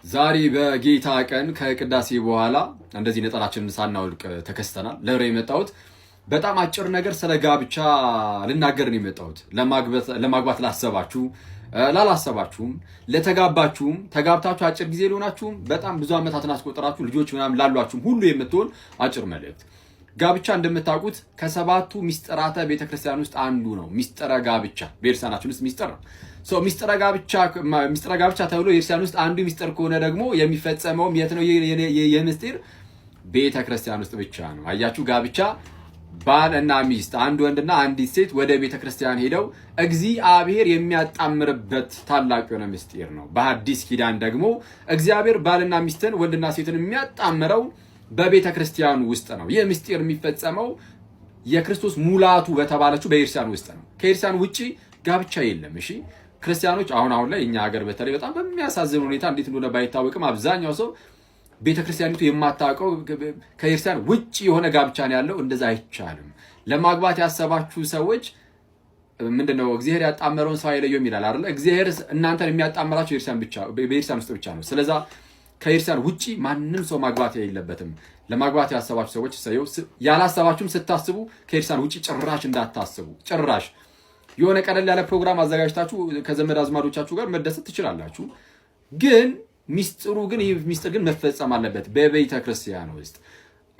ዛሬ በጌታ ቀን ከቅዳሴ በኋላ እንደዚህ ነጠላችንን ሳናወልቅ ተከስተናል። ለምን የመጣሁት በጣም አጭር ነገር ስለ ጋብቻ ልናገር ነው የመጣሁት። ለማግባት ላሰባችሁ፣ ላላሰባችሁም፣ ለተጋባችሁም፣ ተጋብታችሁ አጭር ጊዜ ሊሆናችሁም፣ በጣም ብዙ ዓመታትን አስቆጠራችሁ ልጆች ምናምን ላሏችሁም ሁሉ የምትሆን አጭር መልእክት። ጋብቻ እንደምታውቁት ከሰባቱ ሚስጥራተ ቤተክርስቲያን ውስጥ አንዱ ነው። ሚስጥረ ጋብቻ ቤተክርስቲያናችን ውስጥ ሚስጥር ነው። ሚስጥረ ጋብቻ ተብሎ ቤተክርስቲያን ውስጥ አንዱ ሚስጥር ከሆነ ደግሞ የሚፈጸመውም የት ነው? የምስጢር ቤተክርስቲያን ውስጥ ብቻ ነው። አያችሁ፣ ጋብቻ ባል እና ሚስት፣ አንድ ወንድና አንዲት ሴት ወደ ቤተክርስቲያን ሄደው እግዚአብሔር የሚያጣምርበት ታላቅ የሆነ ምስጢር ነው። በሐዲስ ኪዳን ደግሞ እግዚአብሔር ባልና ሚስትን፣ ወንድና ሴትን የሚያጣምረው በቤተ ክርስቲያኑ ውስጥ ነው። ይህ ምስጢር የሚፈጸመው የክርስቶስ ሙላቱ በተባለችው በቤተክርስቲያን ውስጥ ነው። ከቤተክርስቲያን ውጪ ጋብቻ የለም። እሺ ክርስቲያኖች፣ አሁን አሁን ላይ እኛ ሀገር በተለይ በጣም በሚያሳዝን ሁኔታ እንዴት እንደሆነ ባይታወቅም አብዛኛው ሰው ቤተክርስቲያኒቱ የማታውቀው ከቤተክርስቲያን ውጭ የሆነ ጋብቻ ነው ያለው። እንደዛ አይቻልም። ለማግባት ያሰባችሁ ሰዎች ምንድነው፣ እግዚአብሔር ያጣመረውን ሰው አይለየውም ይላል አይደለ? እግዚአብሔር እናንተን የሚያጣምራችሁ ቤተክርስቲያን ውስጥ ብቻ ነው። ስለዛ ከቤተክርስቲያን ውጭ ማንም ሰው ማግባት የለበትም። ለማግባት ያሰባችሁ ሰዎች እሰየው፣ ያላሰባችሁም ስታስቡ ከቤተክርስቲያን ውጭ ጭራሽ እንዳታስቡ። ጭራሽ የሆነ ቀለል ያለ ፕሮግራም አዘጋጅታችሁ ከዘመድ አዝማዶቻችሁ ጋር መደሰት ትችላላችሁ። ግን ሚስጥሩ ግን ይህ ሚስጥር ግን መፈጸም አለበት በቤተ ክርስቲያን ውስጥ።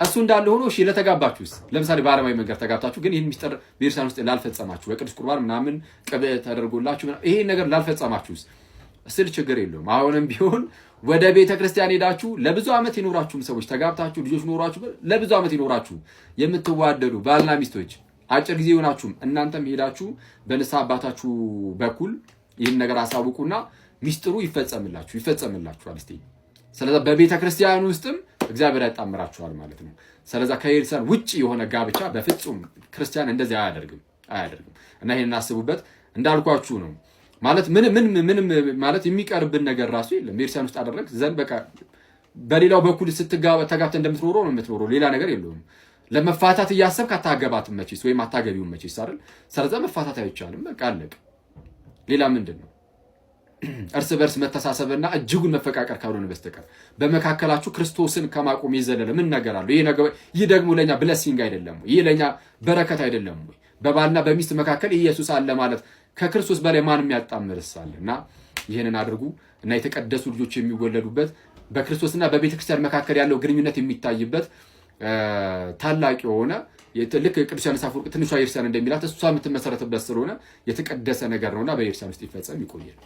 እሱ እንዳለ ሆኖ እሺ፣ ለተጋባችሁስ፣ ለምሳሌ በዓለማዊ መንገድ ተጋብታችሁ ግን ይህን ሚስጥር ቤተክርስቲያን ውስጥ ላልፈጸማችሁ፣ በቅዱስ ቁርባን ምናምን ቅብዕ ተደርጎላችሁ ይሄን ነገር ላልፈጸማችሁስ ስል ችግር የለውም። አሁንም ቢሆን ወደ ቤተ ክርስቲያን ሄዳችሁ ለብዙ ዓመት የኖራችሁም ሰዎች፣ ተጋብታችሁ ልጆች ኖሯችሁ ለብዙ ዓመት የኖራችሁ የምትዋደዱ ባልና ሚስቶች፣ አጭር ጊዜ የሆናችሁም እናንተም ሄዳችሁ በንስሐ አባታችሁ በኩል ይህን ነገር አሳውቁና ሚስጥሩ ይፈጸምላችኋል። እስቲ ስለዛ በቤተ ክርስቲያን ውስጥም እግዚአብሔር ያጣምራችኋል ማለት ነው። ስለዛ ከቤተክርስቲያን ውጭ የሆነ ጋብቻ በፍጹም ክርስቲያን እንደዚህ አያደርግም አያደርግም። እና ይሄን እናስቡበት። እንዳልኳችሁ ነው፣ ማለት ምንም ምንም ማለት የሚቀርብን ነገር ራሱ የለም። ቤተክርስቲያን ውስጥ አደረግ ዘንድ በቃ በሌላው በኩል ተጋብተህ እንደምትኖረው ነው የምትኖረው። ሌላ ነገር የለውም። ለመፋታት እያሰብክ አታገባትም መቼስ ወይም አታገቢውም መቼስ አይደል? ስለዛ መፋታት አይቻልም። በቃ አለቀ። ሌላ ምንድን ነው? እርስ በርስ መተሳሰብና እጅጉን መፈቃቀር ካልሆነ በስተቀር በመካከላችሁ ክርስቶስን ከማቆም የዘለለ ምን ነገር አለው? ይህ ደግሞ ለእኛ blessing አይደለም ወይ? ይህ ለእኛ በረከት አይደለም ወይ? በባልና በሚስት መካከል ኢየሱስ አለ ማለት ከክርስቶስ በላይ ማንም ያጣምርሳል? እና ይህንን አድርጉ እና የተቀደሱ ልጆች የሚወለዱበት፣ በክርስቶስና በቤተክርስቲያን መካከል ያለው ግንኙነት የሚታይበት ታላቅ የሆነ፣ ልክ ቅዱስ ዮሐንስ አፈወርቅ ትንሿ ቤተክርስቲያን እንደሚላት እሷ የምትመሰረትበት ስለሆነ የተቀደሰ ነገር ነውና በቤተክርስቲያን ውስጥ ይፈጸም። ይቆያል።